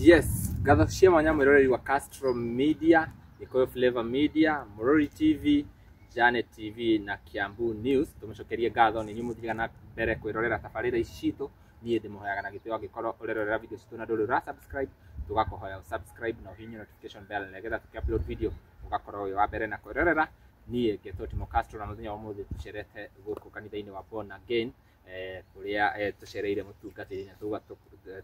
Yes, ngatho cia mwanya mwĩroreri wa Castro Media, Gĩkũyũ Flavor Media, Mũrori TV, Janet TV na Kiambu News. Tũmũcokerie ngatho nĩ inyuĩ mũthiaga na mbere kwĩrorera tabarĩra ici citũ. Niĩ ndĩmũhoyaga na gĩtĩo angĩkorwo ũrerorera video citũ na ndũrĩ ũra subscribe, tũgakũhoya ũ subscribe na ũhihinye notification bell nĩgetha tũkĩ upload video ũgakorwo wĩ wa mbere na kwĩrorera. Niĩ ngetwo Timo Castro na mũthenya wa ũmũthĩ tũcerete gũkũ kanitha-inĩ wa Born Again, kũrĩa tũcereire mũtungatĩri na tuga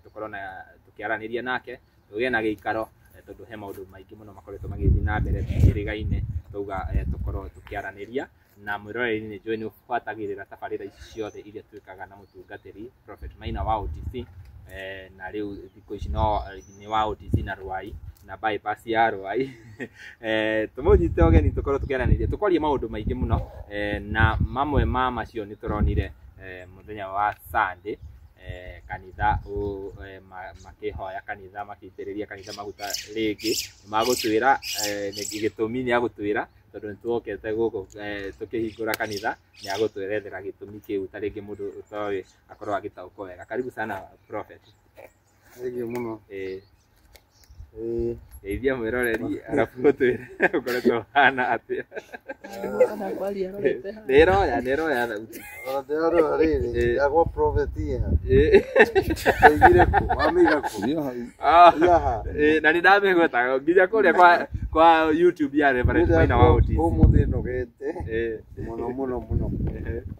tũkorwo na tũkĩaranĩria nake, tũgĩe na gĩikaro, tondũ he maũndũ maingĩ mũno makoretwo magĩthiĩ na mbere mĩhĩrĩga-inĩ, twauga tũkorwo tũkĩaranĩria na mwĩroreri. Nĩ njũĩ nĩ ũbuatagĩrĩra tabarĩra ici ciothe iria twĩkaga na mũtungatĩri Prophet Maina wa OTC, na rĩu thikũ ici no nĩ wa OTC na Rwai na bypass ya Rwai. Tũmũnyite ũgeni tũkorwo tũkĩaranĩria, tũkwaria maũndũ maingĩ mũno, na mamwe ma macio nĩ tũronire mũthenya wa Sunday, kanitha makĩhoya kanitha, makĩitĩrĩria kanitha maguta rĩngĩ. Nĩ magũtwĩra gĩtũmi, nĩ agũtwĩra tondũ nĩ tuokete gũkũ tũkĩhingũra kanitha, nĩ agũtwerethera gĩtũmi kĩu, ta rĩngĩ mũndũ ũtoĩ akorwo agĩtaũkwo wega. Karibu sana, Prophet. Thengiũ mũno. Ĩĩ. Geithia mwĩroreri arabu ũtwĩre ũkoretwo ũhana atĩa. Nĩ ĩroya, nĩ ĩroya thauti. Ona ndĩrarora rĩrĩ yakwa, Prophet ĩha? Ĩigire kũ? Wamĩiga kũ? Ah, Yaha. Na nĩ ndamĩgwetaga nginya kũrĩa kwa YouTube ya Reverend Maina wa OTC. Ũmũthĩ nogete mũno mũno mũno.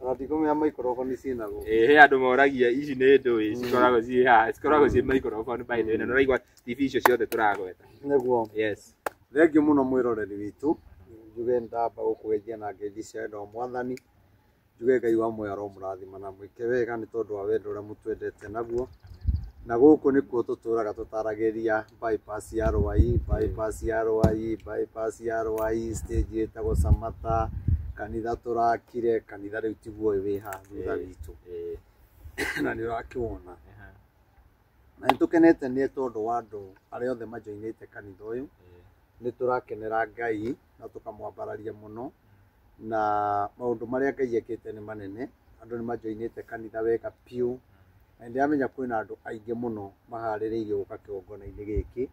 Ona ndikũmenya microphone ciĩnaguo. Ĩĩ, he andũ moragia ici nĩ ndũĩ cikoragwo ciĩ haha, cikoragwo ciĩ microphone, by the way, na nĩ ũraigua TV icio ciothe tũragweta. Nĩguo. Yes. Thengiũ mũno mwĩroreri witũ. Njuge ndamba gũkũgeithia na ngeithi cia wendo wa Mwathani. Njuge Ngai wa muoyo aromũrathima na mwĩke wega nĩ tondũ wa wendo ũrĩa mũtwendete naguo. Na gũkũ nĩkuo tũtũraga tũtaragĩria bypass ya Rwai, bypass ya Rwai, bypass ya Rwai, stage ĩtagwo Samata, kanitha tũrakire, kanitha rĩu tiguo ũyũ wĩ haha thutha witũ. Na nĩ ũrakĩwona. Na nĩ tũkenete nĩ tondũ wa andũ arĩa othe majoinĩte kanitha ũyũ. Nĩ tũrakenera Ngai na tũkamwambararia mũno, na maũndũ marĩa Ngai ekĩte nĩ manene. Andũ nĩ majoinĩte kanitha wega biũ, na nĩndĩramenya kwĩna andũ aingĩ mũno maharĩrĩirie gũka kĩgongona-inĩ gĩkĩ.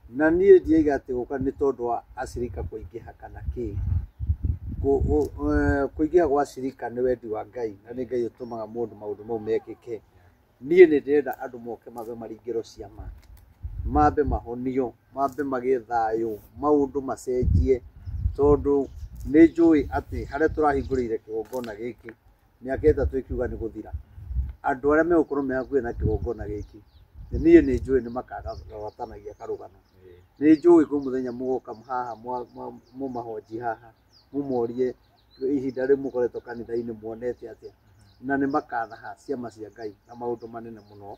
Na niĩ ndiaiga atĩ gũka nĩ tondũ wa acirika kũingĩha kana kĩ. Kũingĩha gwa acirika nĩ wendi wa Ngai, na nĩ Ngai ũtũmaga mũndũ maũndũ mau mekĩke. Niĩ nĩ ndĩrenda andũ moke mambe maringĩrwo ciama, mambe mahonio, mambe magĩe thayũ, maũndũ macenjie, tondũ nĩ njũĩ atĩ harĩa tũrahingũrĩire kĩgongona gĩkĩ mĩaka 3 ĩkiuga nĩ gũthira, andũ arĩa megũkorwo me hakuhĩ na kĩgongona gĩkĩ, niĩ nĩ njũĩ nĩ makagwatanagia karũgano. Nĩ njũĩ kwĩ mũthenya mũgoka haha mũmahonji haha, mũmorie ihinda rĩu mũkoretwo kanitha-inĩ muonete atĩa, na nĩ makanaha ciama cia Ngai na maũndũ manene mũno.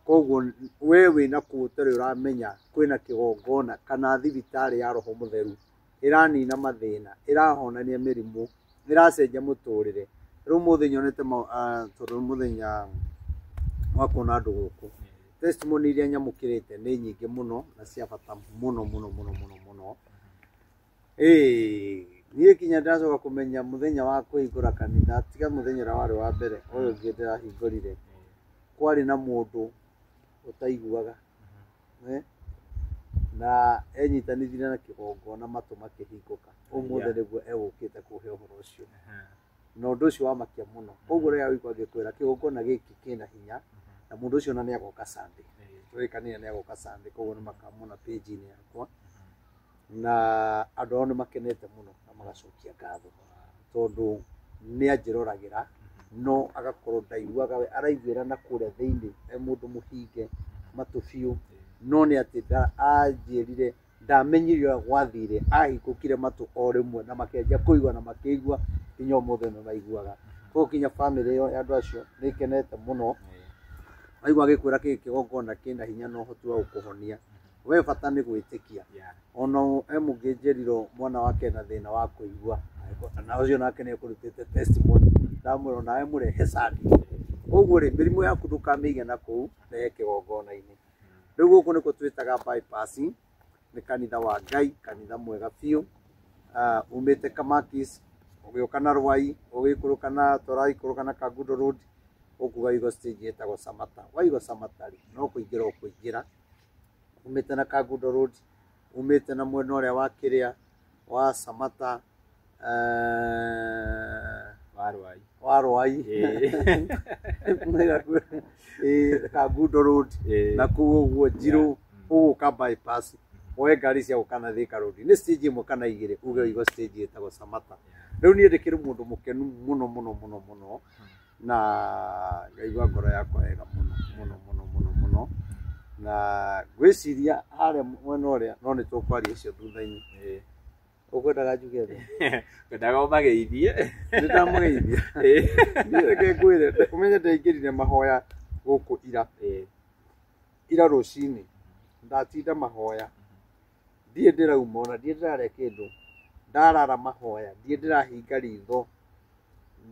Koguo we wĩna kũu ũtarĩ ũramenya kwĩna kĩgongona kana thibitarĩ ya Roho Mũtheru ĩranina mathĩna, ĩrahonania mĩrimũ, ĩracenjia mũtũrĩre. Rĩu ũmũthĩ nyonete tondũ nĩ mũthenya wa kuona andũ gũkũ, testimony iria nyamũkĩrĩte nĩ nyingĩ mũno na cia bata mũno mũno mũno mũno mũno. Ĩĩ, niĩ kinya ndacoka kũmenya mũthenya wa kũhingũra kanitha, tiga mũthenya ũrĩa warĩ wa mbere, ũyũ ũngĩ ndĩrahingũrire, kwarĩ na mũndũ ũtaiguaga, na enyitanithirie na kĩgongona, matũ makĩhingũka. Ũmũthĩ nĩguo egũkĩte kũhe ũhoro ũcio, na ũndũ ũcio wamakia mũno. Koguo rĩrĩa wĩigua ngĩkwĩra kĩgongona gĩkĩ kĩna hinya, na mũndũ ũcio ona nĩ agoka Sunday, tũrĩkanĩire nĩ agoka Sunday, koguo nĩ makamona page-inĩ yakwa. Na andũ ao nĩ makenete mũno na magacokia ngatho tondũ nĩ anjĩroragĩra, no agakorwo ndaiguaga, we araiguĩra na kũrĩa thĩinĩ, e mũndũ mũhinge matũ biũ, no nĩ atĩ anjĩrire ndamenyire ũrĩa gwathire, ahingũkire matũ o rĩmwe na makĩanjia kũigua, na makĩigua nginya ũmũthĩ nĩ maiguaga. Koguo kinya bamĩrĩ ĩyo ya andũ acio nĩ ĩkenete mũno. Waigua gĩkwĩra kĩĩ kĩgongona kĩna hinya na ũhoti wa gũkũhonia, we bata nĩ gwĩtĩkia. Ona he mũngĩ njĩrirwo mwana wake ena thĩna wa kũigua, na ũcio nake nĩ ekũrutĩte testimony, ndamwĩra onawe mũrehe Sunday. Koguo rĩ, mĩrimũ yaku ndũkamĩige na kũu, rehe kĩgongona-inĩ. Rĩu gũkũ nĩkuo twĩtaga bypass, nĩ kanitha wa Ngai, kanitha mwega biũ. Umĩte Kamakis ũgĩũka na Rwai, ũgĩikũrũka na tũraikũrũka na Kangundo Road, ũkuga Igo stage ĩtagwo Samata. Waigua Samata rĩ, no kũingĩra ũkũingĩra. Umĩte na Kangundo Road, umĩte na mwena ũrĩa wa kĩrĩa wa Samata, Warwai. Wa Rwai. Kangundo Road na kũu ũguo Njirũ, ũgũka bypass, woe ngari cia gũka na Thika Road, nĩ stage ĩmwe kana igĩrĩ, uge ũigua stage ĩtagwo Samata. Rĩu niĩ ndĩkĩrĩ mũndũ mũkenu mũno mũno mũno mũno, na ngaigua ngoro yakwa wega mũno mũno mũno mũno mũno, na ngwĩciria harĩa mwena ũrĩa, no nĩ tũkwaria ũcio thutha-inĩ. Ũkwendaga njuge atĩa? Ngwendaga ũmageithie. Nĩ ndamũgeithia. Niĩ reke ngwĩre, ũmenye ndaingĩrire mahoya gũkũ ira. Ira rũcinĩ ndatinda mahoya, ndirĩ ndĩrauma ona ndirĩ ndĩrarĩa kĩndũ, ndarara mahoya, ndirĩ ndĩrahinga ritho,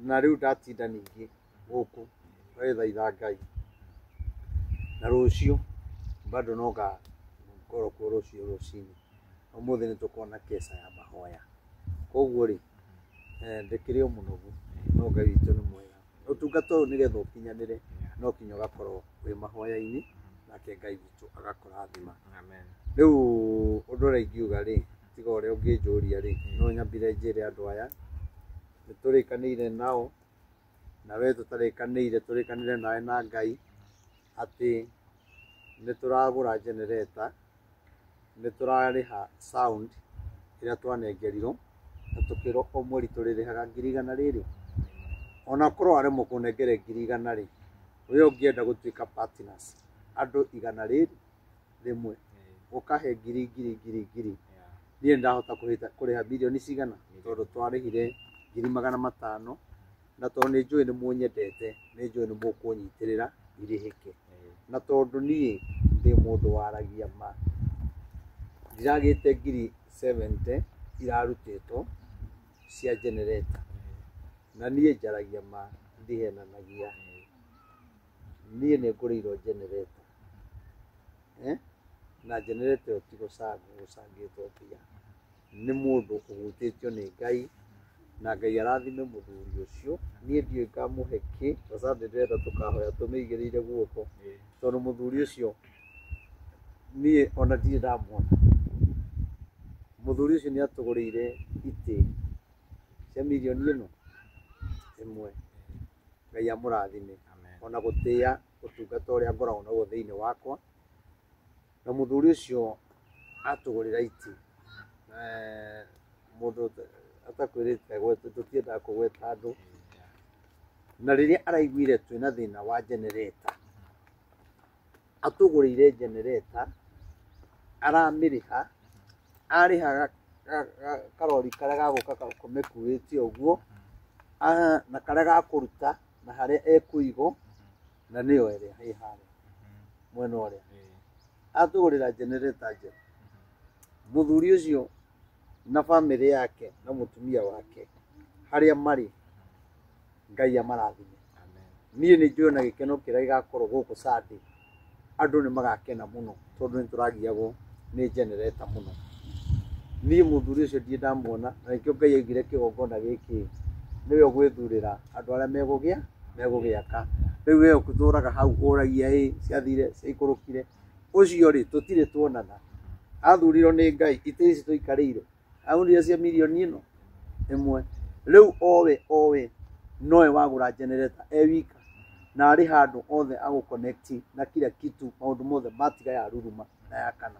na rĩu ndatinda ningĩ gũkũ gwethaitha Ngai. Na rũciũ bado no ngorwo kuo rũciũ rũcinĩ. Ũmũthĩ nĩ tũkorwo na keca ya mahoya. Koguo rĩ, ndĩkĩrĩ o mũnogu, no Ngai witũ nĩ mwega. Ũtungata ũyũ nĩgetha ũkinyanĩre, no kinya ũgakorwo wĩ mahoya-inĩ, nake Ngai witũ agakũrathima. Amen. Rĩu ũndũ ũrĩa ingiuga rĩ, tiga ũrĩa ũngĩnjũria rĩ, no nyambire njĩre andũ aya, nĩ tũrĩkanĩire nao, na we tũtarĩkanĩire, tũrĩkanĩre nawe na Ngai, atĩ nĩ tũragũra generator, nĩ tũrarĩha sound ĩrĩa twanengerirwo, na tũkĩrwo o mweri tũrĩrĩhaga ngiri igana rĩrĩ. Ona korwo aremwo kũnengere ngiri igana rĩ, we ũngĩenda gũtuĩka partners, andũ igana rĩrĩ rĩmwe, ũkahe ngiri ngiri ngiri ngiri, niĩ ndahota kũrĩha mirioni cigana, tondũ twarĩhire ngiri magana matano, na tondũ nĩ njũĩ nĩ mũnyendete, nĩ njũĩ nĩ mũkũnyitĩrĩra irĩhĩke. Na tondũ niĩ ndĩ mũndũ waragia ma, ndiragĩte ngiri 70 irarutĩtwo cia generator, na niĩ njaragia ma, ndihenanagia. Niĩ nĩ ngũrĩirwo generator, na generator ĩyo ti gũcangwo gũcangĩtwo mbia, nĩ mũndũ ũhutĩtio nĩ Ngai, na Ngai arathime mũthuri ũcio. Niĩ ndiũĩ ngamũhe kĩ, na Sunday ndĩrenda tũkahoya tũmĩigĩrĩire guoko, tondũ mũthuri ũcio niĩ ona ndirĩ ndamuona. Mũthuri ũcio nĩ atũgũrĩire itĩ cia mirioni ĩno ĩmwe. Ngai amũrathime. Ona gũtĩĩa ũtungata ũrĩa ngoragwo naguo thĩinĩ wakwa. Na mũthuri ũcio atũgũrĩra itĩ, mũndũ atakwĩrĩte tũtiendaga kũgweta andũ. Na rĩrĩa araiguire twĩna thĩna wa generator, atũgũrĩire generator, aramĩrĩha, arĩha karori karĩa gagũka kamĩkuĩte ũguo, na karĩa gakũruta na harĩa ekũigwo, na nĩyo ĩrĩa ĩ harĩa mwena ũrĩa. Atũgũrĩra generator njerũ. Mũthuri ũcio na bamĩrĩ yake na mũtumia wake harĩa marĩ, Ngai amarathime. Niĩ nĩ njũĩ na gĩkeno kĩrĩa gĩgakorwo gũkũ Sunday, andũ nĩ magakena mũno tondũ nĩ tũragiagwo nĩ generator mũno. Niĩ mũthuri ũcio ndirĩ ndamuona, na nĩkĩo Ngai aigire kĩgongona gĩkĩ, nĩwe ũgwĩthurĩra andũ arĩa megũgĩaka. Rĩu we ũtũraga hau ũragia ĩ ciathire ciaikũrũkire, ũcio rĩ tũtirĩ tuonana. Athurirwo nĩ Ngai, itĩ ici tũikarĩire agũrire cia mirioni ĩno ĩmwe. Rĩu owe nowe wagũra generator e wika, na arĩ handũ othe agũ connect na kila kitu, maũndũ mothe matiga ya ruruma na ya kana.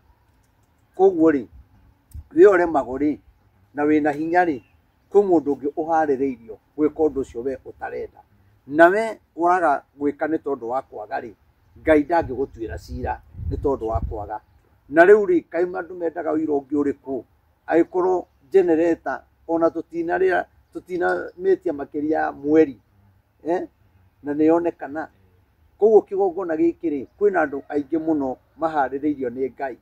Koguo rĩ, we ũremagwo rĩ, na wĩna hinya rĩ, kwĩ mũndũ ũngĩ ũharĩrĩirio gwĩka ũndũ ũcio we ũtarenda, na we ũraga gwĩka nĩ tondũ wa kwaga rĩ, Ngai ndangĩgũtuĩra cira nĩ tondũ wa kwaga. Na rĩu rĩ, kaĩ andũ mendaga ũira ũngĩ ũrĩkũ angĩkorwo generator ona tũtinarĩa tũtinamĩtia makĩria ya mweri, na nĩ yonekana. Koguo kĩgongona gĩkĩ rĩ, kwĩna andũ aingĩ mũno maharĩrĩirio nĩ Ngai,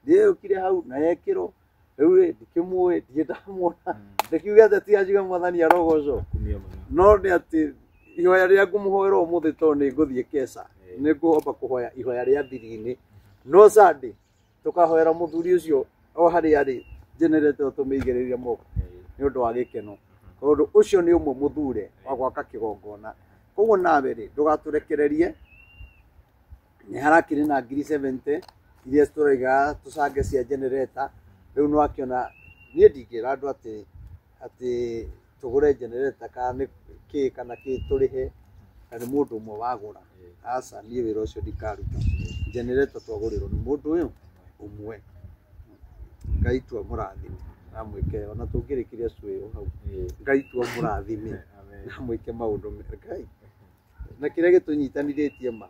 ndĩyũkire hau na yekĩrwo. Rĩu rĩ, ndikĩmũĩ, ndirĩ ndamuona, ndikiuge atĩ ti anjuge Mwathani arogocwo, no nĩ atĩ ihoya rĩrĩa ngũmũhoera ũmũthĩ, tondũ nĩ ngũthiĩ keca, nĩ ngũhomba kũhoya ihoya rĩa thiri-inĩ, no Sunday tũkahoera mũthuri ũcio o harĩa arĩ generator ĩyo tũmĩigĩrĩire moko nĩ ũndũ wa gĩkeno, tondũ ũcio nĩ ũmwe mũthure wa gwaka kĩgongona. Koguo nawe rĩ, ndũgatũrekererie. Nĩ harakĩrĩ na ngiri 70 Iria tũraiga tũcange cia generator rĩu nĩwakĩona niĩ ndingĩra andũ atĩ atĩ tũgũre generator kana nĩ kĩ kana kĩ tũrĩhe na nĩ mũndũ ũmwe wagũra. Aca, niĩ wĩra ũcio ndikaruta. Generator twagũrĩrwo nĩ mũndũ ũyũ ũmwe. Ngai tu amũrathime na amwĩke, ona tũngĩrĩkĩria cuĩyo hau, Ngai tu amũrathime na amwĩke maũndũ mega. Ngai na kĩrĩa gĩtũnyitanithĩtie ma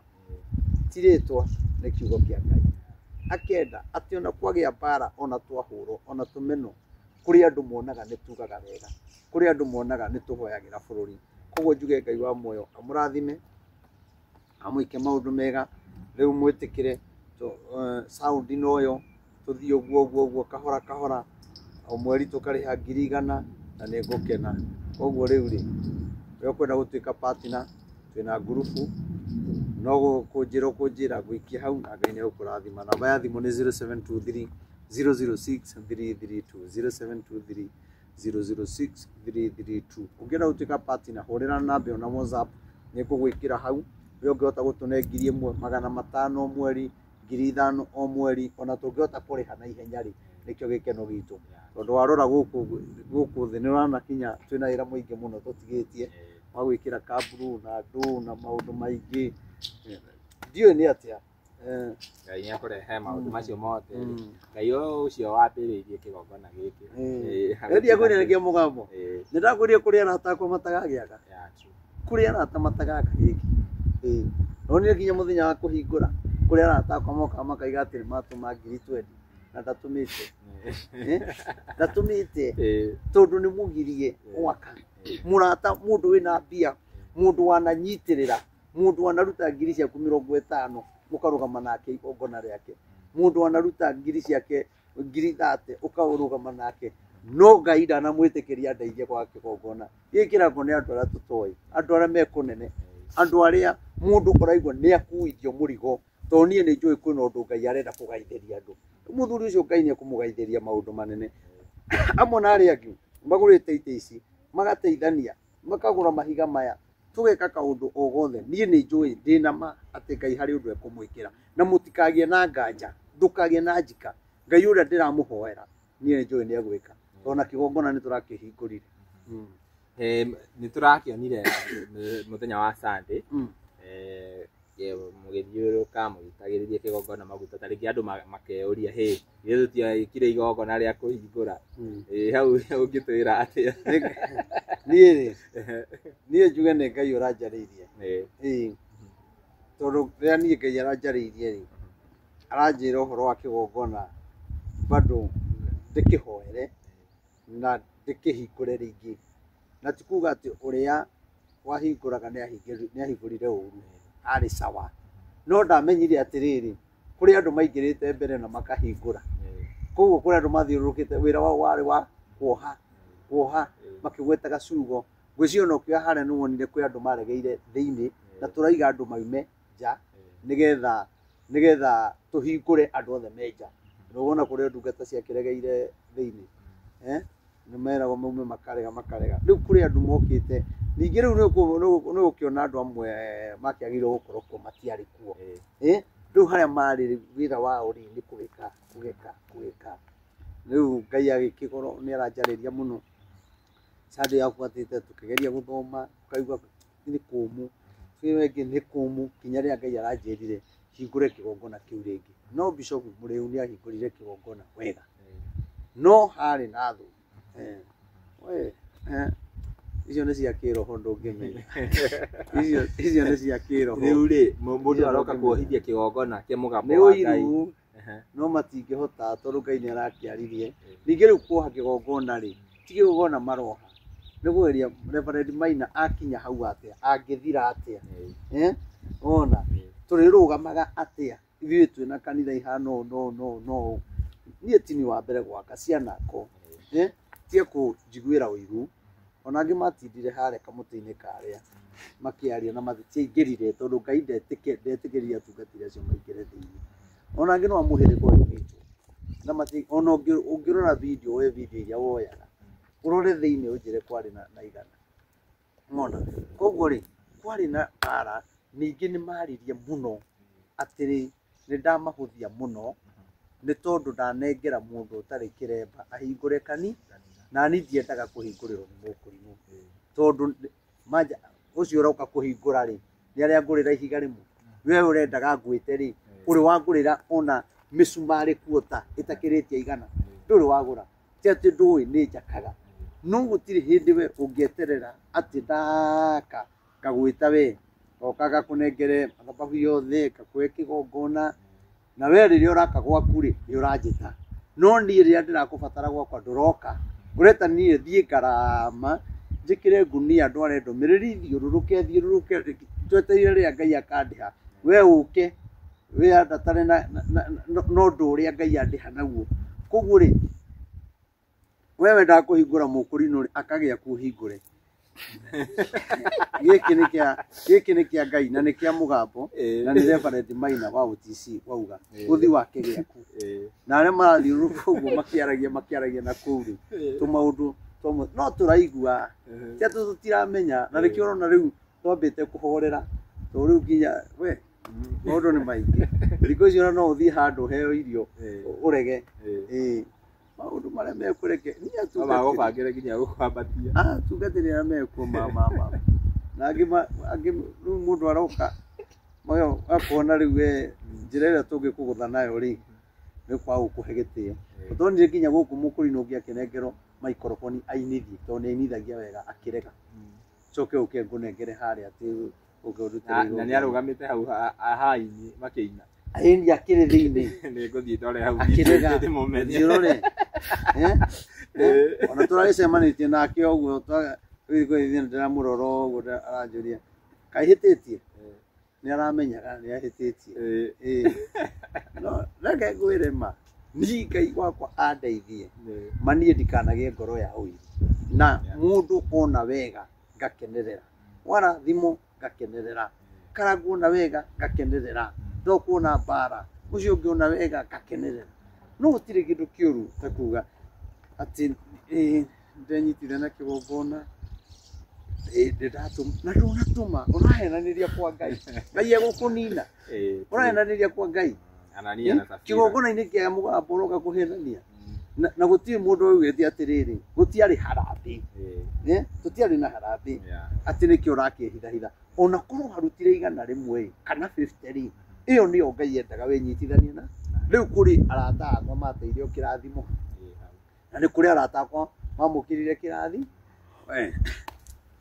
ti rĩtwa, nĩ kiugo kĩa Ngai. Akenda atĩ ona kwagĩa mbara, ona twahũrwo, ona tũmenwo, kũrĩ andũ monaga nĩ tugaga wega, kũrĩ andũ monaga nĩ tũhoyagĩra bũrũri. Koguo njuge Ngai wa muoyo amũrathime, amwĩke maũndũ mega. Rĩu mwĩtĩkĩre sound noyo tũthiĩ ũguo ũguo ũguo kahora kahora, o mweri tũkarĩha 100,000 na nĩ ngũkena. Koguo rĩu rĩ, we ũkwenda gũtuĩka partner, twĩna ngurubu, no kũnjĩra ũkũnjĩra ngũikie hau na Ngai nĩ egũkũrathima. Namba ya thimũ nĩ 0723 006 332, 0723 006 332. Ũngĩenda gũtuĩka partner, hũrĩra namba ĩyo na WhatsApp, nĩ ngũgwĩkĩra hau. We ũngĩhota gũtũne 1500 o mweri, 5000 o mweri, ona tũngĩhota kũrĩha na ihenya rĩ, nĩkĩo gĩkeno gitũ. Tondũ warora gũkũ gũkũ thĩ nĩ ũrona kinya twĩna wĩra mũingĩ mũno tũtigĩtie wa gwĩkĩra kamburu na ndũ na maũndũ maingĩ. Ndiũĩ nĩ atĩa. Ngai nĩ ekũrehe maũndũ macio mothe. Ngai ũcio wambĩrĩirie kĩgongona gĩkĩ. Endia kwĩrĩragia mũgambo. Nĩ ndakwĩrire kũrĩ arata akwa matagagĩaga. Kũrĩ arata matagaka gĩkĩ. Nonire nginya mũthenya wa kũhingũra kũrĩ arata akwa mokaga makaiga atĩ nĩ matũma 20,000 na ndatũmĩte. Ndatũmĩte tondũ nĩ mũgirie gwaka. Mũrata mũndũ wĩna mbia, mũndũ wananyitĩrĩra, mũndũ wanaruta ngiri ciaku 50 mũkarũgama nake igongona rĩake, mũndũ wanaruta ngiri ciake 30,000 ũkarũgama nake, no Ngai ndanamwĩtĩkĩria ndeithie gwaka kĩgongona. Gĩkĩ kĩragwo nĩ andũ arĩa tũtoĩ, andũ arĩa me kũnene, andũ arĩa mũndũ ũraigua nĩ akuithio mũrigo, tondũ niĩ nĩ njũĩ kwĩna ũndũ Ngai arenda kũgaithĩria andũ. Mũthuri ũcio Ngai nĩ ekũmũgaithĩria maũndũ manene. Amwe na arĩa angĩ magũrĩte itĩ ici, magateithania, makagũra mahiga maya, tũgeka kaũndũ o gothe. Niĩ nĩ njũĩ ndĩna ma atĩ Ngai harĩ ũndũ ekũmwĩkĩra, na mũtikagĩe na nganja, ndũkagĩe na njika. Ngai ũrĩa ndĩramũhoera niĩ nĩ njũĩ nĩ egwĩka, tondũ na kĩgongona nĩ tũrakĩhingũrire. Nĩ tũrakĩonire mũthenya wa Sunday, mũgĩthiũrũrũka mũgĩitagĩrĩria kĩgongona maguta, ta rĩngĩ andũ makeyũria, hĩ, ithuĩ tũtiekire igongona rĩa kũhingũra. Hau ũngĩtwĩra atĩa? Niĩ rĩ, niĩ njuge nĩ Ngai ũranjarĩirie. Tondũ rĩrĩa niĩ Ngai aranjarĩirie rĩ, aranjĩra ũhoro wa kĩgongona bado ndĩkĩhoere na ndĩkĩhingũre rĩngĩ. Na ti kuga atĩ ũrĩa wahingũraga nĩ ahingũrire ũru, arĩ sawa. No ndamenyire atĩrĩrĩ, kũrĩ andũ maingĩrĩte mbere na makahingũra. Koguo kũrĩ andũ mathiũrũrũkĩte, wĩra wao warĩ wa kuoha, kuoha, makĩgwetaga ciugo. Ngwĩciria ona ũkĩoya harĩa nĩ wonire kwĩ andũ maregeire thĩinĩ, na tũraiga andũ maume nja, nĩgetha tũhingũre andũ othe me nja. Nĩ wona kũrĩ ndungata ciakĩregeire thĩinĩ. Nĩ meragwo maume makarega makarega. Rĩu kũrĩ andũ mokĩte, ningĩ rĩu nĩ ũgũkĩona andũ amwe makĩagĩrĩirwo gũkorwo kuo matiarĩ kuo. Rĩu harĩa marĩ wĩra wao rĩ nĩ kũgĩka, kũgĩka, kũgĩka. Rĩu Ngai agĩkĩkorwo nĩ aranjarĩria mũno. Sunday yabuatĩte tũkĩgeria gũthoma, tũkaigua nĩ kũmũ, tũkaigua ĩngĩ nĩ kũmũ, nginya rĩrĩa Ngai aranjĩrire hingũre kĩgongona kĩu rĩngĩ. No Bishop Mũrĩu nĩ ahingũrire kĩgongona wega, no harĩ na thũ. Icio nĩ cia kĩroho ndũngĩmenya. Icio nĩ cia kĩroho. Rĩu rĩ, mũndũ aroka kuohithia kĩgongona kĩa mũgambo wa Ngai. Nĩ ũiru, no matingĩhota tondũ Ngai nĩ arakĩaririe. Ningĩ rĩu kuoha kĩgongona rĩ, ti kĩgongona maroha. Nĩ kũgeria Reverend Maina akinya hau atĩa, angĩthira atĩa. Wona, tũrĩrũgamaga atĩa ithuĩ twĩna kanitha ihana ũũ no no no. Niĩ ti niĩ wa mbere gwaka cianako. Tiga kũnjiguĩra ũiru. Ona angĩ matindire harĩa kamũtĩ-inĩ karĩa makĩaria na matiaingĩrire tondũ Ngai ndetĩkĩrire atungatĩri acio maingĩre thĩinĩ. Ona angĩ no a mũhĩrĩga ũyũ witũ. Na mati, ona ũngĩrora video, woe video iria woyaga, ũrore thĩinĩ ũnjĩre kwarĩ na igana. Mona, koguo rĩ, kwarĩ na mbara, ningĩ nĩ maririe mũno atĩrĩ Nĩ ndamahũthia mũno nĩ tondũ ndanengera mũndũ ũtarĩ kĩremba ahingũre kani na niĩ ndiendaga kũhingũrĩrwo nĩ mũkũrinũ tondũ manja ũcio ũroka kũhingũra rĩ nĩ arĩa ngũrĩra ihiga rĩmwe we ũrendaga ngwĩte rĩ ũrĩ wangũrĩra ona mĩcumarĩ kuota ĩtakĩrĩtie igana ndũrĩ wagũra ti atĩ ndũĩ nĩ njakaga no gũtirĩ hĩndĩ we ũngĩeterera atĩ ndaka ngagwĩta we ngoka ngakũnengere mathabahu yothe ngakũhe kĩgongona na we rĩrĩa ũraka gwaku rĩ nĩ ũranjĩta no niĩ rĩrĩa ndĩrakũbatara gwakwa ndũroka ũreta niĩ thiĩ ngarama njĩkĩre ngunia ndware ndũmĩrĩri thiũrũrũke thiũrũrũke twetereire rĩrĩa Ngai akandĩha we ũke wĩandatane na ũndũ ũrĩa Ngai andĩha naguo koguo rĩ we wendaga kũhingũra mũkũrinũ rĩ akagĩa kũhingũre gĩkĩ nĩ kĩa Ngai na nĩ kĩa mũgambo na nĩ Reverend Maina wa OTC wauga ũthi wake gĩaku na arĩa marathiũrũrũka ũguo makĩaragia na kũu rĩ tũmaũndũ no tũraigua ti atĩ tũtiramenya na nĩkĩo ũrona rĩu twambĩte kũhorera tondũ rĩu nginya we maũndũ nĩ maingĩ thikũ ici ona no ũthiĩ handũ ũheo irio ũrege maũndũ marĩa mekũreke niĩ magũbangĩre nginya gũkwambatia atungatĩri arĩa mekuo ma na angĩ rĩu mũndũ aroka akona rĩu we njĩra ĩrĩa tũngĩkũgũtha nayo rĩ nĩ kwaga gũkũhe gĩtĩo tondũ nginya gũkũ mũkũrinũ ũngĩ akĩnengerwo maikoroboni ainithie tondũ nĩ ainithagia wega akĩrega coke ũke ngũnengere harĩa atĩ ũke ũrutĩre na nĩ arũgamĩte hau haini makĩina aini akĩrĩ thĩinĩ nĩ ngũthiĩ ndore hau akĩrega thiũrũre ona tũragĩcemanĩtie nake ũguo tũgĩthiĩ ndĩramũrora ũguo aranjũria kaihĩtĩtie nĩ aramenyaga nĩ ahĩtĩtie no reke ngwĩre ma niĩ Ngai wakwa andeithie ma niĩ ndikanagĩe ngoro ya ũiru na mũndũ ona wega ngakenerera warathimwo ngakenerera karaguona wega ngakenerera ndokuona mbara ũcio ũngĩ ona wega ngakenerera no gũtirĩ kĩndũ kĩũru ta kuga atĩ ndenyitire na kĩgongona ndĩratũma na ndũnatũma ũrahenanĩria kwa Ngai Ngai egũkũnina ũrahenanĩria kwa Ngai kĩgongona-inĩ kĩa mũgambo ũroka kũhenania na gũtirĩ mũndũ waugĩte atĩrĩrĩ gũtiarĩ harambĩ tũtiarĩ na harambĩ atĩ nĩkĩo ũrakĩhithahitha ona korwo warutire 100 kana 50 rĩ ĩyo nĩyo Ngai endaga wĩnyitithanie na rĩu kũrĩ arata akwa mateire kĩrathimo na nĩ kũrĩ arata akwa mamũkĩrire kĩrathi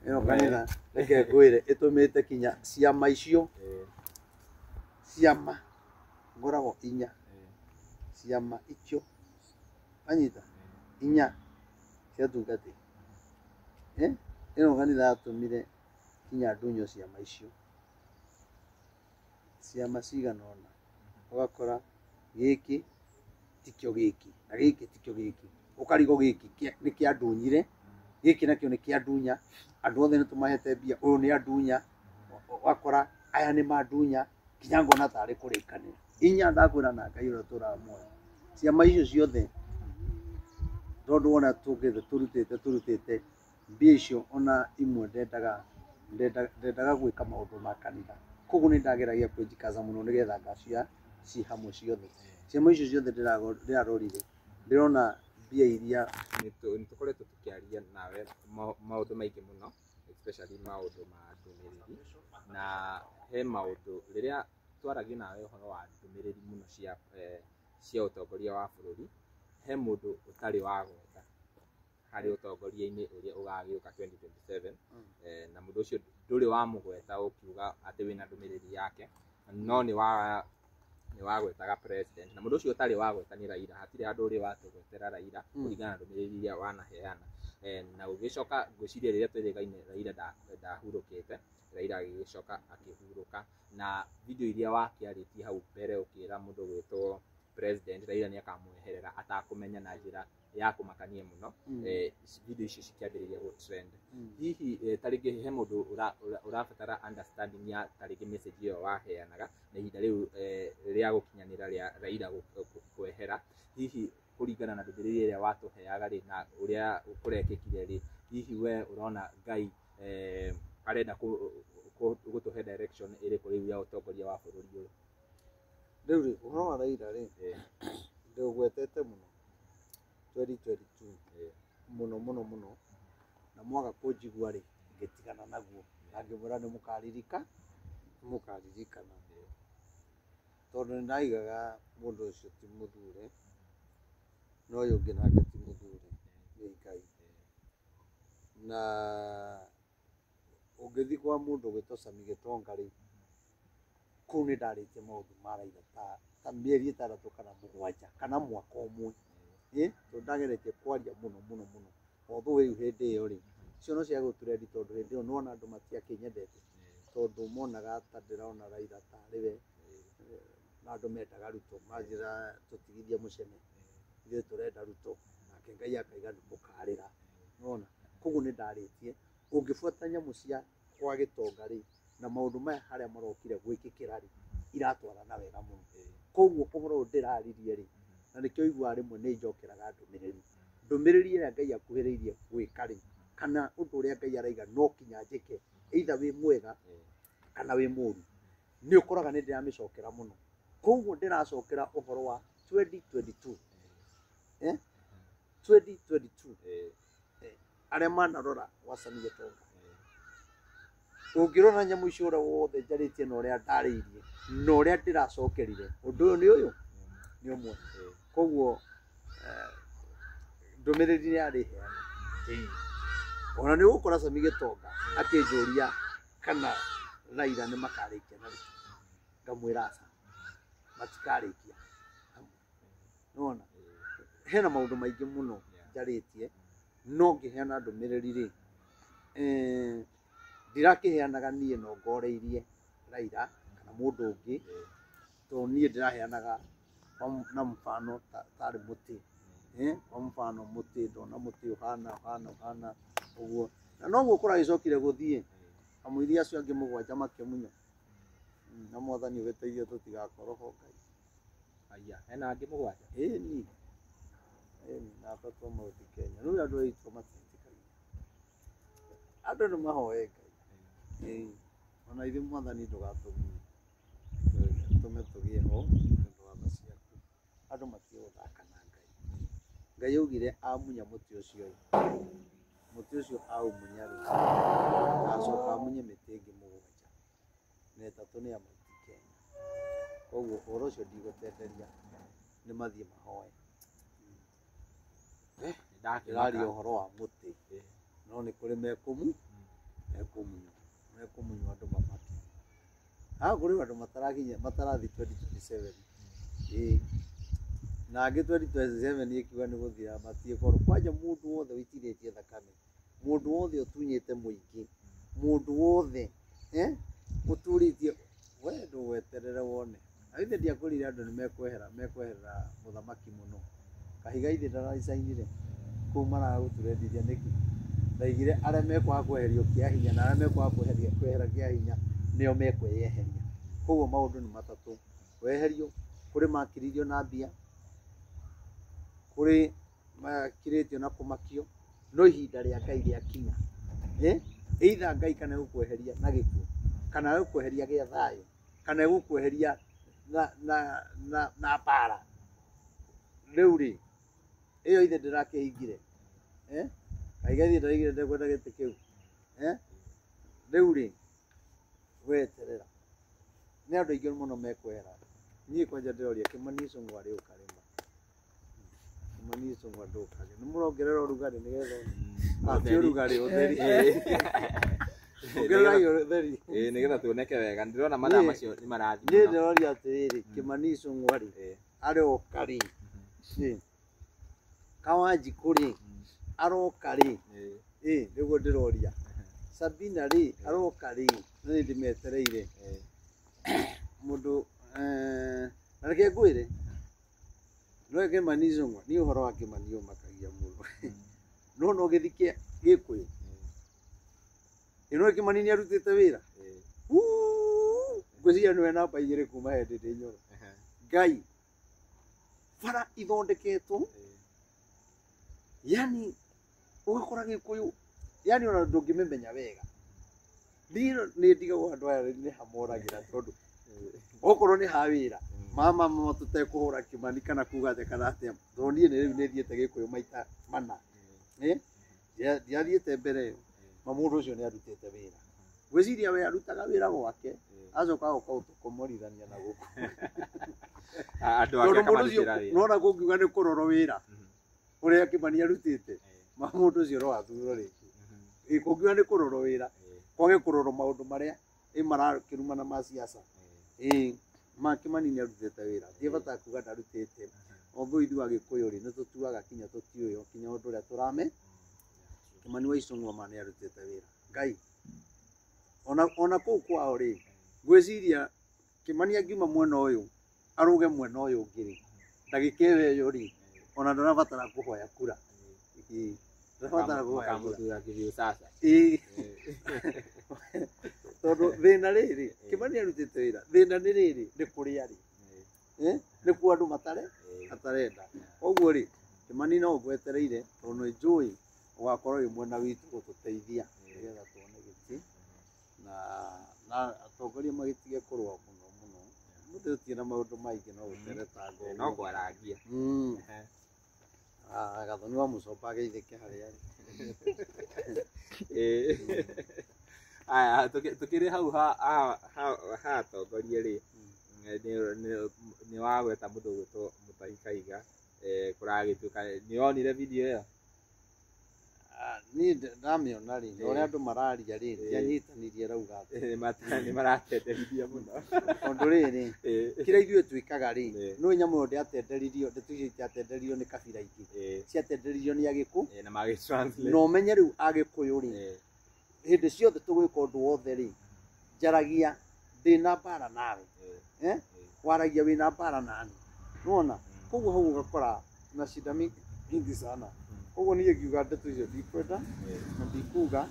ĩno kanitha reke ngwĩre ĩtũmĩte kinya ciama icio ciama ngoragwo inya ciama icio anyita inya cia tungatĩ ĩno kanitha yatũmire kinya ndunyo ciama icio ciama cigana ũna ũgakora gĩkĩ tikĩo gĩkĩ na gĩkĩ tikĩo gĩkĩ ũkarigwo gĩkĩ nĩ kĩandunyire gĩkĩ nakĩo nĩ kĩandunya andũ othe nĩ tũmahete mbia ũyũ nĩ andunya ũgakora aya nĩ mandunya nginya ngona tarĩ kũrĩkanĩra inya ndakwĩra na Ngai ũrĩa tũraga muoyo ciama icio ciothe tondũ wona tũkĩte tũrutĩte mbia icio ona imwe ndendaga gwĩka maũndũ ma kanitha koguo nĩ ndageragia kwĩjikaza mũno nĩgetha ngacia ci hamwe ciothe ciama icio ciothe ndĩrarorire ndĩrona mbia iria nĩ tũkoretwo tũkĩaria nawe maũndũ maingĩ mũno especially maũndũ ma ndũmĩrĩri na he maũndũ rĩrĩa twaragia nawe ũhoro wa ndũmĩrĩri mũno cia ũtongoria wa bũrũri he mũndũ ũtarĩ wagweta harĩ ũtongoria-inĩ ũrĩa ũgagĩũka 2027 na mũndũ ũcio ndũrĩ wamũgweta ũkiuga atĩ wĩna ndũmĩrĩri yake no nĩ wagwetaga president na mũndũ ũcio ũtarĩ wagweta nĩ Raila hatirĩ handũ ũrĩ watũgwetera Raila kũringana na ndũmĩrĩri iria wanaheana na ũgĩcoka ngwĩciria rĩrĩa twĩrĩgaine Raila ndahurũkĩte Raila agĩgĩcoka akĩhurũka na video iria wakĩarĩtie hau mbere ũkĩra mũndũ gwĩtwo president Raila nĩ akamweherera atakũmenya na njĩra ya kũmakania mũno video icio cikĩambĩrĩria gũ trend hihi ta rĩngĩ he mũndũ ũrabatara understanding ya ta rĩngĩ message ĩyo waheanaga na ihinda rĩu rĩa gũkinyanĩra rĩa Raila kwehera hihi kũringana na ndũmĩrĩri ĩrĩa watũheaga rĩ na ũrĩa kũrekĩkire rĩ hihi we ũrona Ngai arenda gũtũhe direction ĩrĩkũ rĩu ya ũtongoria wa bũrũri ũyũ? Rĩu rĩ, ũhoro wa Raila rĩ, ndĩũgwetete mũno 2022 mũno mũno mũno, na mwaga kũnjigua rĩ, ngĩtigana naguo na ngĩmwĩra nĩ mũkaririka, nĩ mũkaririkana, tondũ nĩ ndaigaga mũndũ ũcio ti mũthure na ũyũ ũngĩ nake ti mũthure nĩ Ngai. Na ũngĩthiĩ kwa mũndũ ũgwĩtwo Sami Gĩtonga rĩ, kũu nĩ ndarĩtie maũndũ ma Raila ta mĩeri 6 kana 7 kana mwaka ũmwe, tondũ ndageretie kwaria mũno mũno mũno. Although rĩu hĩndĩ ĩyo rĩ, icio no cia gũtrendi, tondũ hĩndĩ ĩyo nĩwona andũ matiakĩnyendete, tondũ monaga ta ndĩrona Raila tarĩ we, na andũ mendaga Ruto, manjĩra tũtigithie mũcene, ithuĩ tũrenda Ruto, nake Ngai akaiga nĩ mũkarĩra, nĩwona. Koguo nĩ ndarĩtie, ũngĩbuata nyamũ cia kwa Gĩtonga rĩ, na maũndũ maya harĩa marokire gwĩkĩkĩra rĩ, iratwarana wega mũno. Koguo ũhoro ũyũ ndĩraririe rĩ, na nĩkĩo ũiguaga rĩmwe nĩ njokeraga ndũmĩrĩri, ndũmĩrĩri ĩrĩa Ngai akuhĩrĩirie gwĩka rĩ, kana ũndũ ũrĩa Ngai araiga no kinya njĩke, either wĩ mwega kana wĩ mũru, nĩ ũkoraga nĩ ndĩramĩcokera mũno. Koguo ndĩracokera ũhoro wa 2022, 2022, arĩa manarora gwa Sami Gĩtonga, ũngĩrora nyamũ icio ũrĩa wothe njarĩtie na ũrĩa ndarĩirie na ũrĩa ndĩracokerire, ũndũ ũyũ nĩ ũyũ nĩ ũmwe. Koguo ndũmĩrĩri nĩ yarĩ heana. Ona nĩ ũgũkora Sami Gĩtonga akĩnjũria kana Raila nĩ makarĩkia na Ruto, ngamwĩra aca, matikarĩkia hamwe. Nĩwona hena maũndũ maingĩ mũno njarĩtie, no ngĩheana ndũmĩrĩri rĩ, ndirakĩheanaga niĩ no ngoreirie Raila kana mũndũ ũngĩ, tondũ niĩ ndĩraheanaga na mfano tarĩ mũtĩ, kwa mfano mũtĩ, ndona mũtĩ ũhana ũhana ũhana ũguo, na noguo kũragĩcokire gũthiĩ, kamũiria acio angĩ 7 makĩmunya, na Mwathani ũgĩteithie tũtigakorwo ho Ngai. Aya, hena angĩ 7? Ĩni, ĩni, na atatũ a Mount Kenya. Rĩu andũ aitũ matiĩtĩkagia, andũ nĩ mahoe Ngai. Ona ithuĩ Mwathani ndũgatũgunye, tũme tũgĩe ho nĩ ũndũ wa tha ciaku. Andũ matige gũthaka na Ngai. Ngai augire amunya mũtĩ ũcio ĩ, mũtĩ ũcio aumunya rĩ, acoka amunye mĩtĩ ĩngĩ 7 na 3 nĩ ya Mount Kenya. Koguo ũhoro ũcio ndigũtenderia, nĩ mathiĩ mahoe. Ndĩraria ũhoro wa mũtĩ, no nĩ kũrĩ mekũmunywo andũ mamake. Haha kũrĩ andũ matarakinya, matarathi 2027. Na angĩ 2027 ĩkiuga nĩ gũthira matiĩkorwo. Kwanja mũndũ wothe ũitithĩtie thakame, mũndũ wothe ũtunyĩte mũingĩ, mũndũ wothe ũturĩtie, we ndũgweterere wone. Na ithe ndiakwĩrire andũ nĩ mekweherera mũthamaki mũno. Kahiga ithe ndaracainire kũu maragũturendithia nĩkĩ? Ndaigire arĩa mekwaga kweherio kĩa hinya na arĩa mekwaga kwehera kĩa hinya nĩo mekweyeheria. Koguo maũndũ nĩ matatũ: weherio, kũrĩ makiririo na mbia, kũrĩ makirĩtio na kũmakio, no ihinda rĩa Ngai rĩakinya, either Ngai kana egũkweheria na gĩkuũ, kana egũkweheria gĩa thayũ, kana egũkweheria na mbara. Rĩu rĩ, ĩyo ithe ndĩrakĩhingire, Kahiga ithe ndĩraigire ndekwenda gĩtĩ kĩu, Rĩu rĩ, weterera, nĩ andũ aingĩ mũno mekwehera. Niĩ kwanja ndĩroria Kĩmani Ichung'wa rĩũka rĩma, Kĩmani Ichung'wa ndũkage, nĩ mũrongerera ũrugarĩ nĩgetha ti ũrugarĩ, ũtheri, ongererai ũtheri, nĩgetha tuoneke wega. Ndĩrona mathaa macio nĩ marathiĩ. Niĩ ndĩroria atĩrĩrĩ, Kĩmani Ichung'wa rĩ, aroka rĩ, Kawanjikũ rĩ, aroka rĩ, nĩguo ndĩroria. Sabina rĩ, aroka rĩ, na nĩ ndĩmetereire. Mũndũ na reke ngwĩre, no Kĩmani Ichung'wa, niĩ ũhoro wa Kĩmani ũmakagia mũno. No no gĩthiĩ kĩa Gĩkũyũ. Ĩno Kĩmani nĩ arutĩte wĩra. Ngwĩciria nĩwe namba 2 kuma hĩndĩ ndĩ Nyoro. Ngai, bara ithondeketwo, yani ũgakora Gĩkũyũ, yani ona ndũngĩmĩmenya wega. Niĩ nĩ ndigagwo andũ aya nĩ hamoragĩra, tondũ okorwo nĩ ha wĩra Mama mama tũtekũhũra Kĩmani kana kuga atĩa kana atĩa, tondũ niĩ nĩ rĩu nĩ thiĩte Gĩkũyũ maita mana. Ndiathiĩte mbere ĩyo, ma mũndũ ũcio nĩ arutĩte wĩra. Ngwĩciria we arutaga wĩra gwake, acoka agoka gũtũkomorithania na gũkũ. Andũ ake Tondũ mũndũ ũcio akamarutĩra wĩra. nona kũngiuga nĩ kũrorwo wĩra ũrĩa Kĩmani arutĩte, ma mũndũ ũcio no athurwo rĩngĩ. Kũngiuga nĩ kũrorwo wĩra, kwage kũrorwo maũndũ marĩa marakĩrumana ma siasa. Ma Kĩmani nĩ arutĩte wĩra, ndiĩ bata kuga ndarutĩte. Although ithuĩ Agĩkũyũ rĩ, nĩ tũtuaga kinya tũtiũĩ o kinya ũndũ ũrĩa tũrame. Kĩmani wa Icũng'wa ma nĩ arutĩte wĩra. Ngai, ona kũu kwao rĩ, ngwĩciria Kĩmani angiuma mwena ũyũ arũge mwena ũyũ ũngĩ rĩ, ndagĩka ĩyo ĩyo rĩ, ona ndarabatara kũhoya kura. Ndarabatara kũhoya kura. Makamũthura kĩbiũ sasa. Tondũ thĩna rĩrĩ, Kĩmani arutĩte wĩra, thĩna nĩ rĩrĩ, nĩ kũrĩa rĩ, nĩ kuo andũ matare atarenda. Koguo rĩ, Kĩmani no ngwetereire tondũ nĩ njũĩ ũgakorwo wĩ mwena witũ gũtũteithia nĩgetha tuone gĩtĩ na atongoria magĩtige kũrũa mũno mũno. Mũthĩ tũtirĩ na maũndũ maingĩ no gũteretanga No ũguo. kwarangia. Gathoni wa Mũcomba ageithĩke harĩa arĩ. Aya, tukĩrĩ hau ha atongoria rĩ, nĩ wagweta mũndũ ũgwĩtwo Mutahi Kahiga, kũragĩtuĩka nĩ wonire video ĩyo? Niĩ ndamĩona rĩ, na ũrĩa andũ mararia rĩ, ndianyitanirie rauga atĩ. Nĩ maratenderithia mũno. Tondũ rĩrĩ, kĩrĩa ithuĩ twĩkaga rĩ, nĩ nyamũ ĩyo ndĩatenderirio, ndeto icio itiatenderirio nĩ kabira ingĩ, ciatenderirio nĩ Agĩkũ. Na magĩ-translate. Na ũmenye rĩu Agĩkũyũ rĩ, hĩndĩ ciothe tũgwĩka ũndũ wothe rĩ, njaragia ndĩna mbara nawe. Waragia wĩna mbara nani, nĩwona? Koguo hau ũgakora na shida mingi sana. Koguo niĩ ngiuga ndeto icio ndikwenda na ndikuga,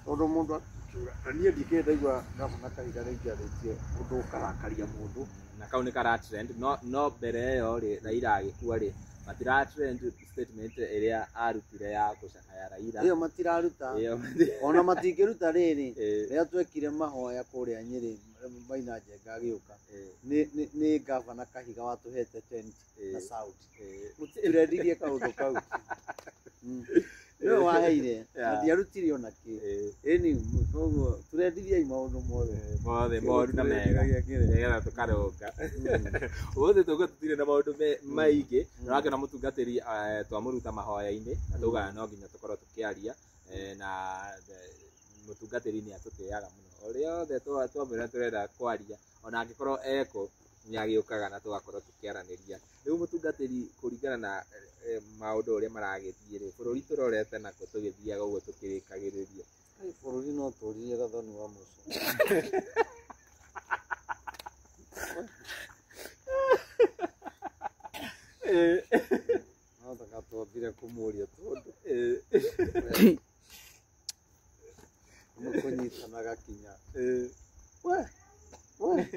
tondũ mũndũ akiuga, na niĩ ndikĩrĩ ndaigua gavana Kahiga rĩngĩ arĩtie ũndũ ũkarakaria mũndũ. Na kau nĩ kara trend, no mbere ĩyo rĩ, Raila agĩkua rĩ, matira trend statement ĩrĩa arutire ya gũcakaya Raila. Ĩyo matiraruta. Ĩyo Ona matingĩruta rĩrĩ, rĩrĩa twekire mahoya kũrĩa Nyĩrĩ, Maina Njenga agĩũka, nĩ gavana Kahiga watũhete tent na sound. Tũrendirie kaũndũ kau. Nĩwe waheire, na ndiarutire ona kĩ. Ĩni, koguo tũrendirie maũndũ mothe. Mothe moru na mega. Nĩgetha tũkarũnga. Ũmũthĩ tũguo tũtirĩ na maũndũ maingĩ, na wakĩona mũtungatĩri, twamũruta mahoya-inĩ na tugaga no nginya tũkorwo tũkĩaria, na mũtungatĩri nĩ atũtĩaga mũno. Ũrĩa othe twamwĩra tũrenda kwaria, ona angĩkorwo ekũ, nĩ agĩũkaga na tũgakorwo tũkĩaranĩria. Rĩu mũtungatĩri, kũringana na maũndũ ũrĩa maragĩthiĩ rĩ, bũrũri tũrorete nakũ tũgĩthiaga ũguo tũkĩrĩkagĩrĩria? Bũrũri no tũririe Gathoni wa Mũco. No taka twambire kũmũria tondũ nĩ kũnyitanaga kinya. We, we.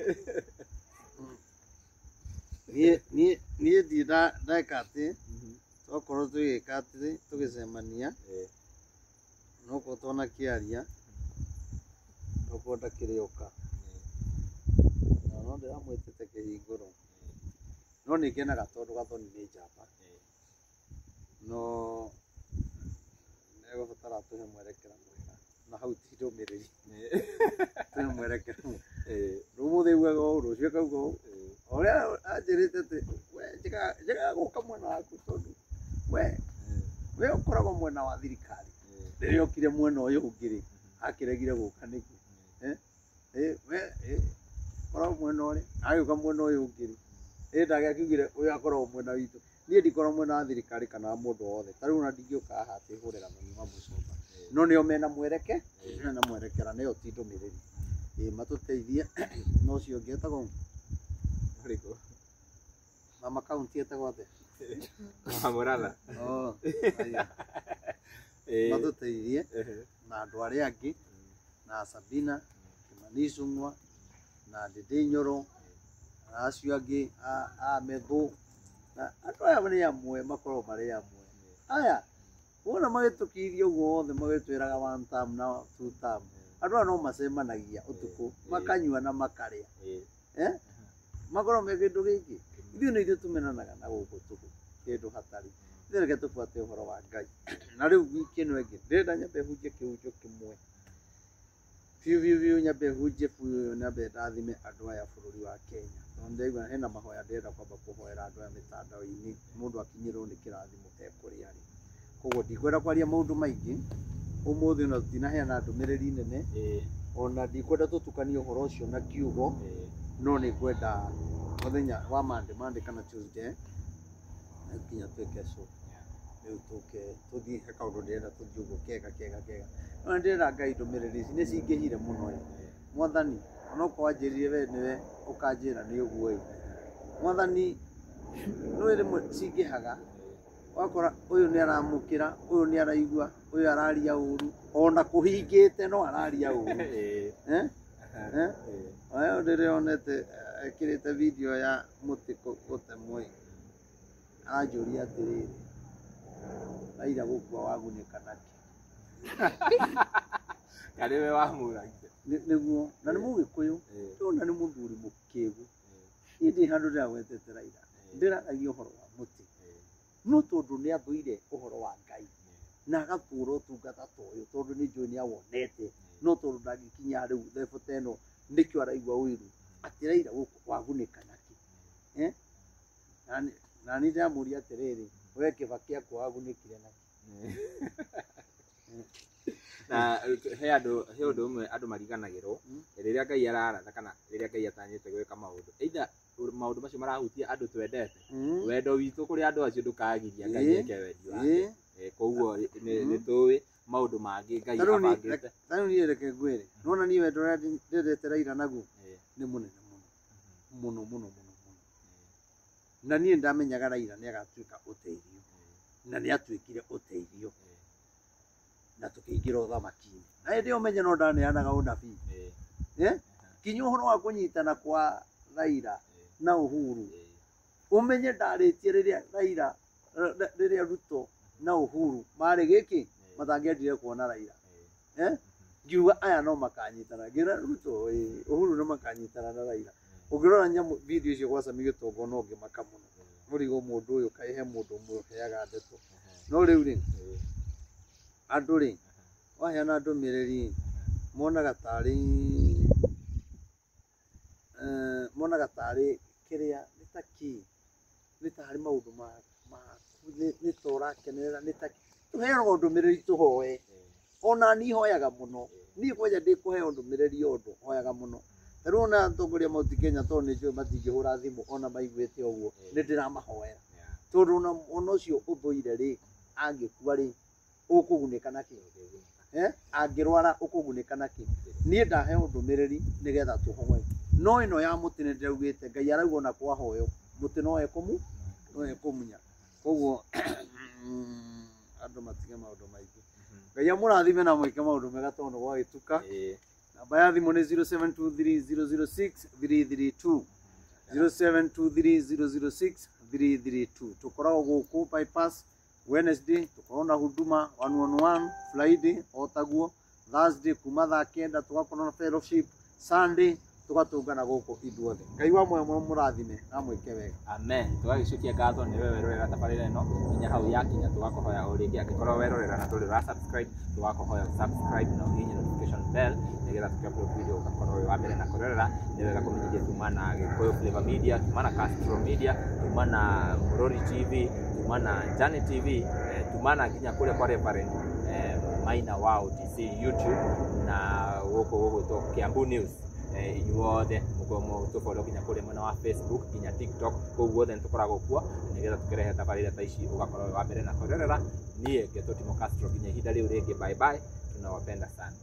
Niĩ ndirĩ ndeka atĩ, tokorwo tũgĩka atĩ tũgĩcemania, nokorwo twanakĩaria, nokorwo ndakĩrĩ oka. Na no ndĩramwĩtĩte kĩhingũro. No nĩ ngenaga tondũ Gathoni nĩ njamba. No nĩ egũbatara atũhe mwerekera mwega. Na hau ti ndũmĩrĩri. Tũhe mwerekera mwega. Ũmũthĩ augaga ũũ, rũciũ akauga ũũ. Ũrĩa anjĩrĩte atĩ, we njĩkaga gũka mwena waku tondũ we ũkoragwo mwena wa thirikari. Rĩrĩa okire mwena ũyũ ũngĩ rĩ, akĩregire gũka nĩkĩ? We ũkoragwo mwena ũrĩa, agĩũka mwena ũyũ ũngĩ rĩ, ndage akiugire ũyũ akoragwo mwena witũ. Niĩ ndikoragwo mwena wa thirikari kana wa mũndũ wothe. Ta rĩu ona ndingĩũka haha atĩ hũre Gathoni wa Mũcomba. No nĩo mena mweleke, mena mwerekera, nĩyo ti ndũmĩrĩri. Matũteithie. No ũcio ũngĩ etagwo Ũrĩkũ? Mama kaunti etagwo atĩa? Mama Mũratha. Oh, aya. Matũteithie na andũ arĩa angĩ, na Sabina, Kimani Ichung'wa, na Ndindi Nyoro, na acio angĩ a Methu, na andũ aya nĩ amwe makoragwo marĩ amwe. Aya, wona magĩtũkithia ũguo wothe magĩtwĩraga one term na two term. Andũ aya no macemanagia ũtukũ, makanyua na makarĩa. Makorwo me kĩndũ gĩkĩ. Ithuĩ nĩ ithuĩ tũmenanaga na gũkũ tũhũ kĩndũ hatarĩ. Ithuĩ reke tũbuate ũhoro wa Ngai. Na rĩu wiki ĩno ĩngĩ ndĩrenda nyambe hunjie kĩhunjio kĩmwe biũ biũ biũ, nyambe hunjie biũ, nyambe ndathime andũ aya bũrũri wa Kenya, tondũ ndĩraigua hena mahoya ndĩrenda kwamba kũhoera andũ aya mĩtandao-inĩ, mũndũ akinyĩrwo nĩ kĩrathimo e kũrĩa arĩ. Koguo ndikwenda kwaria maũndũ maingĩ ũmũthĩ, ona tũtinaheana ndũmĩrĩri nene, ona ndikwenda tũtukanie ũhoro ũcio na kiugo, no nĩ ngwenda mũthenya wa Monday kana Tuesday nginya twĩke show rĩu tũke tũthiĩ he kaũndũ ndĩrenda tũthiĩ ũguo kega kega kega. No ndĩrera Ngai ndũmĩrĩri ici nĩ cingĩhire mũno ĩ. Mwathani onokorwo wanjĩrire we nĩwe ũkanjĩra nĩ ũguo ĩ, Mwathani nĩ rĩmwe cingĩhaga, wakora ũyũ nĩ aramũkĩra, ũyũ nĩ araigua, ũyũ araria ũru, ona kũhingĩte no araria ũru. Eh? Eh? Ũyũ ndĩrĩonete ekĩrĩte video ya mũtĩ gũtemwo ĩ, aranjũria atĩrĩrĩ, Raila gũkua wagunĩka nakĩ? Karĩ we wamũragire. Nĩguo na nĩ Mũgĩkũyũ, ndĩrona nĩ mũthuri mũkĩgu. Niĩ ndĩ handũ ndĩragwetete Raila, ndĩraragia ũhoro wa mũtĩ, no tondũ nĩ athũire ũhoro wa Ngai na agatũra ũtungata ta ũyũ, tondũ nĩ njũĩ nĩ awonete, no tondũ ndangĩkinya rĩu level ta ĩno nĩkĩo araigua ũiru atĩ Raila gũkũ wagunĩka nakĩ? Eh? Na niĩ ndĩramũria atĩrĩrĩ, we Kĩbakĩ akua wagunĩkire nakĩ? Na he andũ, he ũndũ ũmwe andũ mariganagĩrwo rĩrĩa Ngai araratha kana rĩrĩa Ngai atanyĩte gwĩka maũndũ, either maũndũ macio marahutia andũ twendete, wendo witũ kũrĩ andũ acio ndũkagiria Ngai eke wendi wake. Koguo nĩ tũĩ maũndũ mangĩ Ngai abangĩte. Ta rĩu niĩ reke ngwĩre, nĩwona niĩ wendo ũrĩa ndendete Raila naguo nĩ mũnene mũno mũno mũno mũno mũno, na niĩ ndamenyaga Raila nĩ agatuĩka ũteithio, na nĩ atuĩkire ũteithio na tũkĩingĩra ũthamaki-inĩ. Na hĩndĩ ĩyo menye no ndaneanaga ũnabii, kinya ũhoro wa kũnyitana kwa Raila na Uhuru, ũmenye ndarĩtie rĩrĩa Raila, rĩrĩa Ruto na Uhuru marĩ gĩkĩ matangĩendire kuona Raila, ngiuga aya no makanyitana, ngĩra Ruto Uhuru no makanyitana na Raila. Ũngĩrora nyamũ video icio gwa Sami Gĩtongo no ngĩmaka mũno, mũrigo mũndũ ũyũ kaĩ he mũndũ ũmũheaga ndeto. No rĩu rĩ, andũ rĩ, waheana ndũmĩrĩri monaga tarĩ monaga tarĩ kĩrĩa nĩ ta kĩ, nĩ tarĩ maũndũ maku, nĩ ta ũrakenerera, nĩ ta tũheagwo ndũmĩrĩri tũhoe. Ona niĩ hoyaga mũno, niĩ kwanja ndĩkũheo ndũmĩrĩri ya ũndũ hoyaga mũno. Ta rĩu ona atongoria Mount Kenya, tondũ nĩ njũĩ matingĩhũra thimũ ona maiguĩte ũguo, nĩ ndĩramahoera, tondũ ona ũcio ũthũire rĩ, angĩkua rĩ, ũkũgunĩka nakĩ? Angĩrwara ũkũgunĩka nakĩ? Niĩ ndaheo ndũmĩrĩri nĩgetha tũhoe, no ĩno ya mũtĩ nĩ ndĩraugĩte Ngai arauga ona kwahoywo mũtĩ no ekũmunya. Koguo andũ matige maũndũ maingĩ. Ngai amũrathime na mwĩke maũndũ mega tondũ nĩ gwagĩtuka. Namba ya thimũ nĩ 0723006332, 0723006332. Tũkoragwo gũkũ bypass Wednesday, tũkorwo na huduma 1 on 1, Friday o taguo, Thursday kuma thaa 9 tũgakorwo na fellowship, Sunday tũgatũngana gũkũ ithuothe. Ngai wa muoyo mũrathime na mwĩke wega. Amen. Tũgagĩcokia ngatho nĩ we werorera tabarĩra ĩno nginya hau yakinya. Tũgakũhoya o rĩngĩ, angĩkorwo werorera na ndũrĩ ũra subscribe, tũgakũhoya subscribe na ũhihinye notification bell nĩgetha tũkĩ-upload video ũgakorwo wĩ wa mbere na kũrorera. Nĩ wega kũmenyithia tuma na Gĩkũyũ Flavor Media, tuma na Castro Media, tuma na Murori TV, tuma na Jani TV, tuma na nginya kũrĩa kwa Reverend Maina wa OTC YouTube, na gũkũ gũgwĩtwo Kiambu News. Inyuothe mũkorwo tũfollow nginya kũrĩa mwena wa Facebook, nginya TikTok, kũu guothe nĩ tũkoragwo kuo nĩgetha tũkĩrehe tabarĩra ta ici ũgakorwo wĩ wa mbere na kwĩrorera. Niĩ ngetwo Timo Castro, nginya ihinda rĩu rĩngĩ, bye bye, tunawapenda sana.